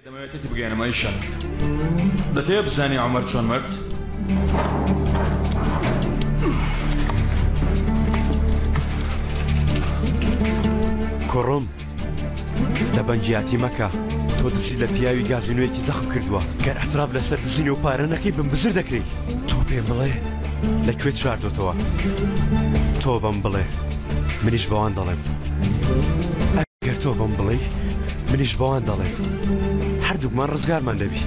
دەمەوێت تێتی بگەیەنم ئایشە. دەتەوێت بزانی عومەر چۆن مرد؟ کوڕم دەبەنگیاتی مەکە تۆ دزی لە پیاوی گازینۆیەکی زەخم کردووە گەر اعتراف لەسەر دزین و پارە نەکەی بم بزر دەکرێی تۆ پێم بڵێ لە کوێت شاردۆتەوە تۆ بەم بڵێ منیش بەوان دەڵێم گەر تۆ بەم بڵێی منیش بەوان دەڵێم هەردووکمان ڕزگارمان دەبی.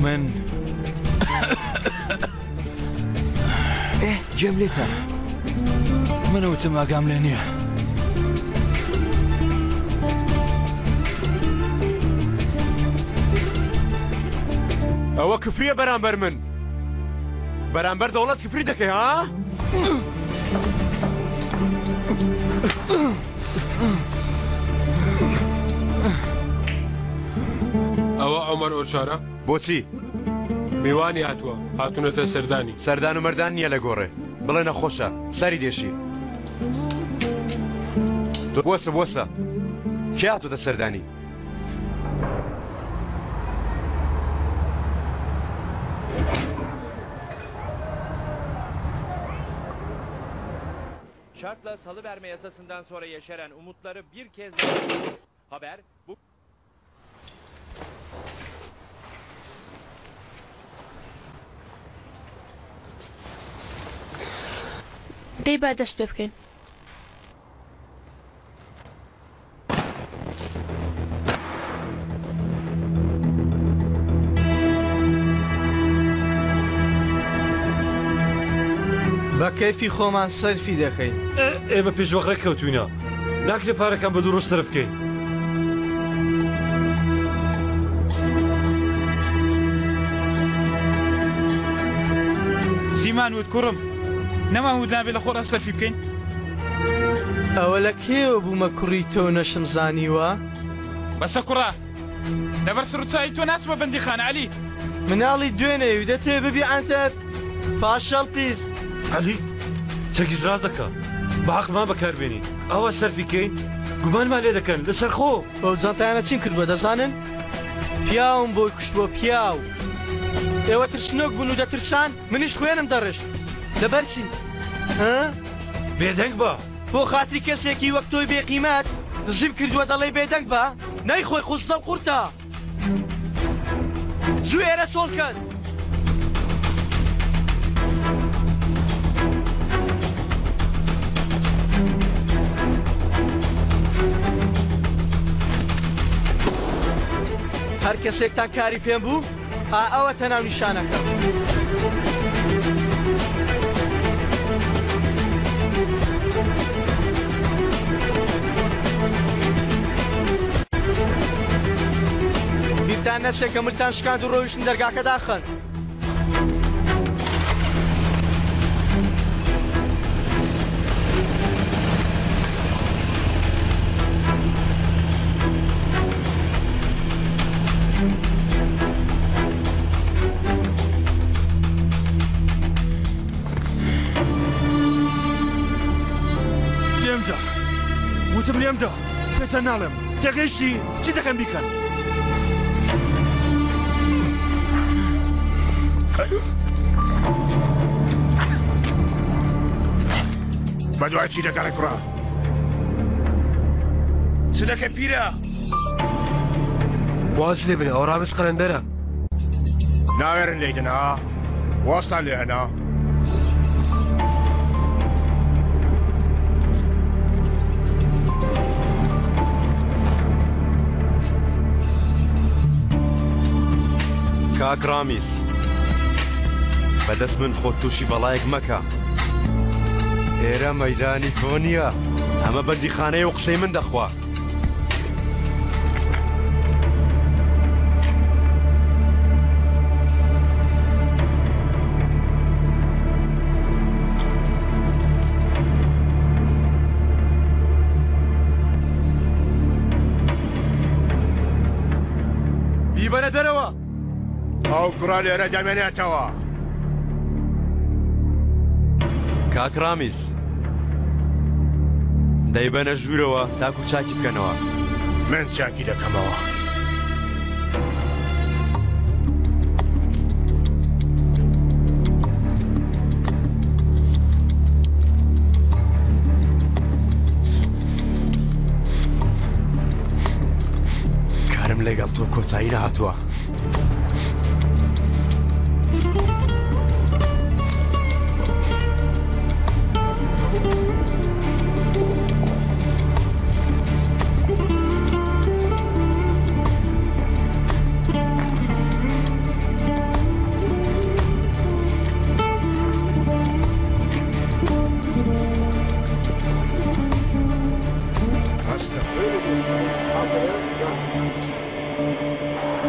من ئێ گوێم لێتە. من وتم ئاگام لێ نییە. ئەوە کفریە بەرامبەر من. بەرامبەر دەوڵەت کفری دەکەی ها؟ ئەوە عومەر ئۆچارە؟ بۆچی؟ میوانی هاتووە، هاتوونەتە سەردانی. سەردان و مەردان نییە لە گۆڕێ. بڵێ نەخۆشە، سەری دێشی. بوەسە بوەسە. کێ هاتووەتە سەردانی؟ Şartla salıverme yasasından sonra yeşeren umutları bir kez daha haber bu دەی با دەست پێ بکەین. بە کەیفی خۆمان سەرفی دەکەین. ئێمە پێش وەخت ڕێککەوتوینە ناکرێ پارەکان بە دوو ڕۆژ سەرف بکەین. چیمان وت کوڕم؟ نەمان وت نابێ لە خۆڕا سەرفی بکەین؟ ئەوە لە کێوە بوومە کوڕی تۆ نەشم زانیوە؟ بەسە کوڕە لەبەر سڕچایی تۆ ناچمە بەندیخانە عەلی. مناڵی دوێنێ و دەتەوێ ببی عەنتەر پاشەڵ پیس. عەلی چەکیش ڕاست دەکا بە حەقمان بەکاربێنین ئاوا سەرفی کەین گومانمان لێ دەکەن لەسەر خۆ. بەو جانتایانە چیم کردووە دەزانن؟ پیاوم بۆی کوشتووە پیاو. ئێوە ترسنۆک بوون و دەترسان منیش خوێنم دەڕشت. لەبەر چی؟ ها؟ بێدەنگ بە. بۆ خاتری کەسێکی وەک تۆی بێ قیمەت دزیم کردووە دەڵێی بێدەنگ بە؟ نەیخۆی خوزڵە و قورتە. زوو ئێرە چۆڵ کەن. هەر کەسێکتان کاری پێم بوو ئا ئەوەتە ناونیشانەکەم. بیرتان نەچێ کە ملتان شکاند و ڕۆیشتن دەرگاکە داخەن. لێمدا وتم لێمدا پێتان ناڵێم تێگەیشتی چی دەکەن بیکەن. بەدوای چی دەگەڕێ کوڕە؟ چ دەکەی پیرە؟ واز لێ بنە ئەو ڕامیز قەلەندەرە. ناوێرن لێی دەن ها؟ وازتان لێ هێنا؟ کاک ڕامیز بەدەست من خۆت تووشی بەڵایەک مەکە ئێرە مەدانی تۆ نییە ئەمە بەندیخانەیە و قسەی من دەخوا. بیبەنە دەرەوە ئەو کوڕە لێرە دەمێنێتەوە. کاک ڕامیز. دەیبەنە ژوورەوە تاکو چاکی بکەنەوە. من چاکی دەکەمەوە. کارم لەگەڵ تۆ کۆتایی نەهاتووە.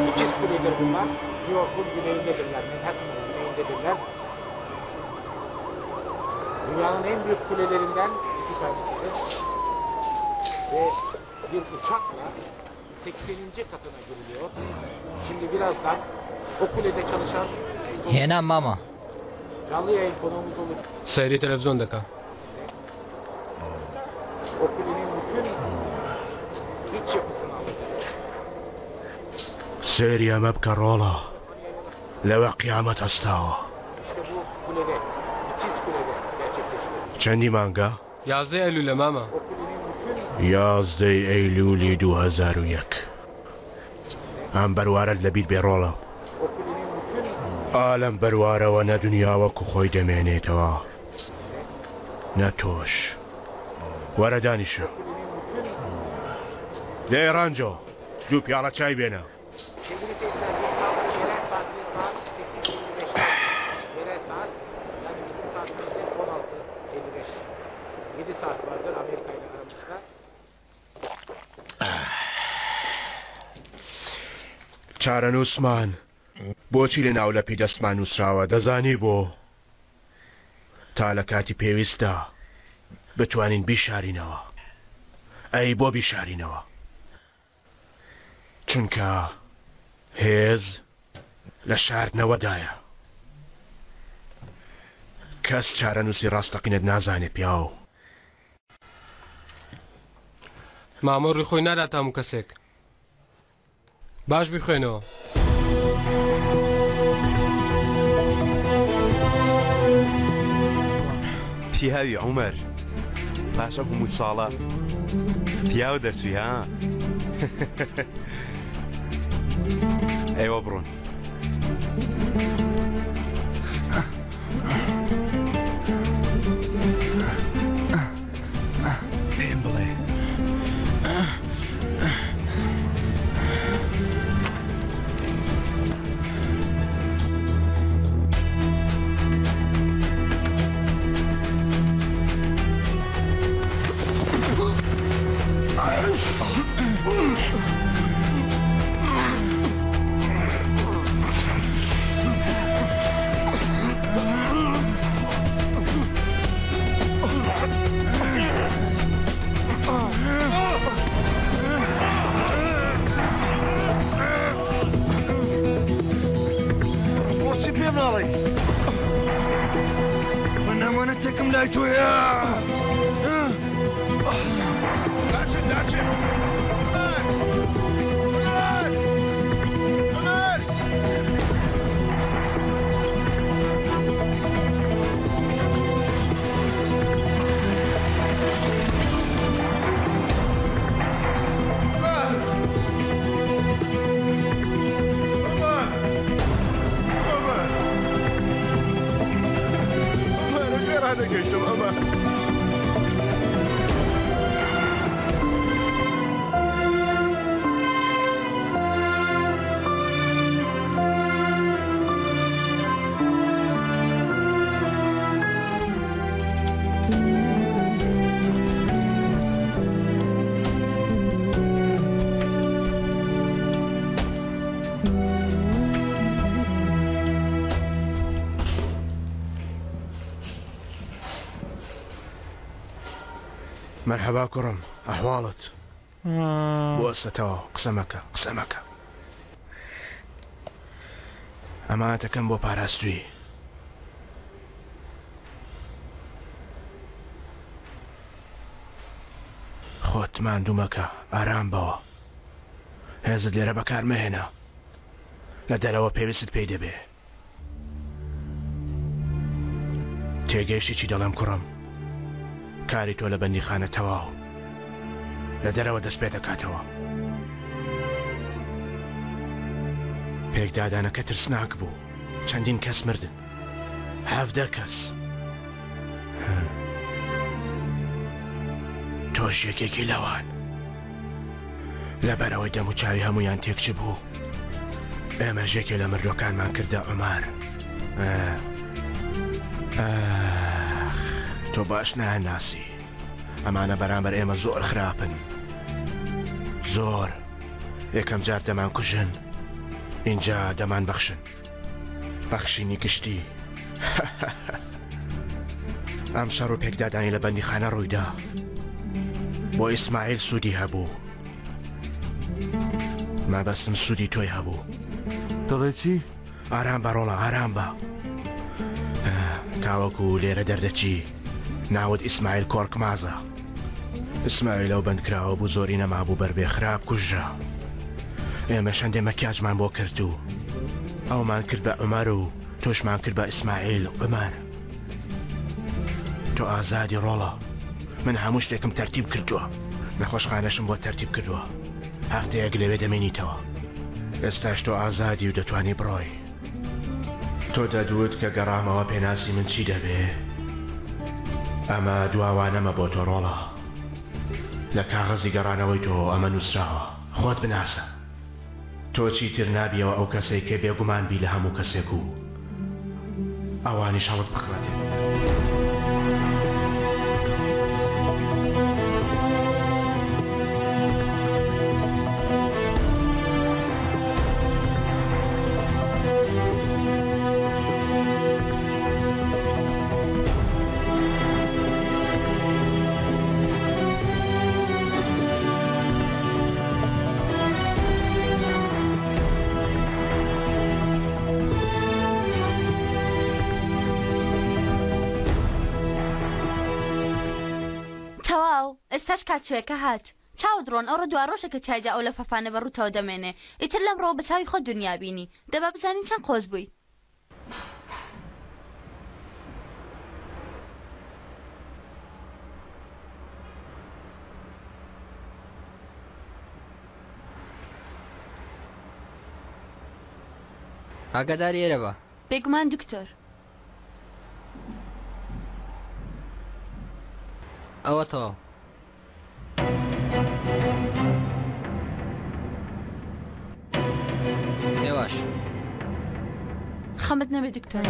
İkiz kuledir bunlar. New York'un güneyindedirler. Manhattan'ın güneyindedirler. Dünyanın en büyük kulelerinden iki tanesidir. Ve bir uçakla 80. katına giriliyor. Şimdi birazdan o kulede çalışan هێنام مامە. Canlı yayın konuğumuz olacak. سەیری تەلەفزیۆن دەکا. O kulenin bütün iç yapısını alacak. سەیری ئەمە بکە ڕۆڵە لەوە قیامەت هەستاوە. İşte bu kulede, ikiz kulede gerçekleşti. چەندی مانگە؟ یازدەی ئەیلولە مامە. O kulenin bütün یازدەی ئەیلولی 2001. ئەم بەروارەت لەبیر بێ ڕۆڵە. o kulenin bütün ئا لەم بەروارەوە نە دنیا وەکو خۆی دەمێنێتەوە نە تۆش. وەرە دانیشە. دەی ڕەنجۆ دوو پیاڵە چای بێنە. Sevgili seyirciler İstanbul yerel saatinde saat 8.55'te. Yerel saat yani bizim saatimizde 16.55. 7 saat vardır Amerika ile aramızda. چارەنووسمان بۆچی لە ناولەپی دەستمان نووسراوە دەزانی بۆ؟ تا لە کاتی پێویستدا بتوانین بیشارینەوە. ئەی بۆ بیشارینەوە؟ چونکە هێز لە شاردنەوەدایە. کەس چارەنووسی ڕاستەقینەت نازانێ پیاو. مامۆ ڕووی خۆی ناداتە هەموو کەسێک. باش بیخوێنەوە. پیاوی عومەر پاش ئەم هەموو ساڵە پیاو دەرچووی ها؟ ئێوە بڕۆن. پێم بڵێ. بۆچی پێم ناڵێی؟ من ئەمانەتێکم لای تۆیە. داچن داچن. عومەر! عومەر! عومەر! عومەر! عومەر! عومەر! پێ ڕانەگەیشتم عومەر. مەرحەبا کوڕم، ئەحواڵت؟ بوەستە تەواو، قسە مەکە، قسە مەکە. ئەمانەتەکەم بۆ پاراستووی. خۆت ماندوو مەکە، ئارام بەوە. هێزت لێرە بەکار مەهێنە. لە دەرەوە پێویستت پێی دەبێ. تێگەیشتی چی دەڵێم کوڕم؟ کاری تۆ لە بەندیخانە تەواو. لە دەرەوە دەست پێ دەکاتەوە. پێکدادانەکە ترسناک بوو. چەندین کەس مردن. 17 کەس. تۆش یەکێکی لەوان. لەبەرئەوەی دەموچاوی هەموویان تێکچبوو، ئێمەش یەکێ لە مردووەکانمان کردە عومەر. ئاخ، تۆ باش نایانناسی. ئەمانە بەرامبەر ئێمە زۆر خراپن. زۆر. یەکەم جار دەمانکوژن، ئینجا دەمانبەخشن. بەخشینی گشتی. ئەم شەڕ و پێکدادانی لە بەندیخانە ڕوویدا بۆ ئیسماعیل سوودی هەبوو. مەبەستم سوودی تۆی هەبوو. دەڵێ چی؟ ئارام بە ڕۆڵە، ئارام بە. تاوەکو لێرە دەردەچی ناوت ئیسماعیل کۆرکمازە. ئیسماعیل ئەو بەندکراوە بوو زۆری نەمابوو بەر بێ خراپ کوژرا. ئێمەش هەندێ مەکیاجمان بۆ کرد و ئەومان کرد بە عومەر و تۆشمان کرد بە ئیسماعیل عومەر. تۆ ئازادی ڕۆڵە. من هەموو شتێکم تەرتیب کردووە. نەخۆشخانەشم بۆ تەرتیب کردووە. هەفتەیەک لەوێ دەمێنیتەوە. ئێستاش تۆ ئازادی و دەتوانی بڕۆی. تۆ دەدوت کە گەڕامەوە پێناسی من چی دەبێ؟ ئەمە دوا وانەمە بۆ تۆ ڕۆڵە. لە کاغەزی گەڕانەوەی تۆ ئەمە نووسراوە. خۆت بناسە. تۆ چیتر نابیەوە ئەو کەسەی کە بێگومان بی لە هەموو کەسێک و ئەوانیش هەڵت بخڵەتێنن. تەواو ئێستاش کاتژمێرەکە هات. چاوت ڕۆن ئەوڕۆ دوا ڕۆژە کە تیایدا ئەو لەفەفانە بە ڕووتەوە دەمێنێ. ئیتر لەمڕۆوە بە چاوی خۆت دونیا بینی. دەبا بزانین چەند قۆز بووی. ئاگاداری ئێرە بە. بێگومان دکتۆر. ئەوە تەواو. هێواش. خەمت نەبێ دکتۆر.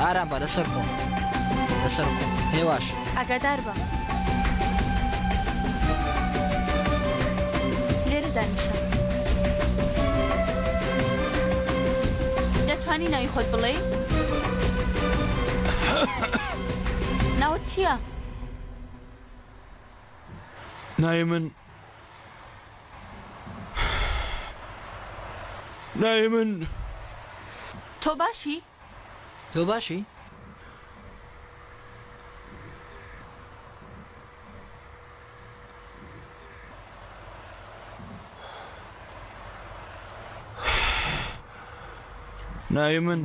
ئارام بە لەسەر خۆ لەسەر خۆ هێواش. ئاگادار بە. لێرە دانیشە. دەتوانی ناوی خۆت بڵێی؟ ناوت چییە؟ ناوی من ناوی من تۆ باشی؟ تۆ باشی؟ ناوی من.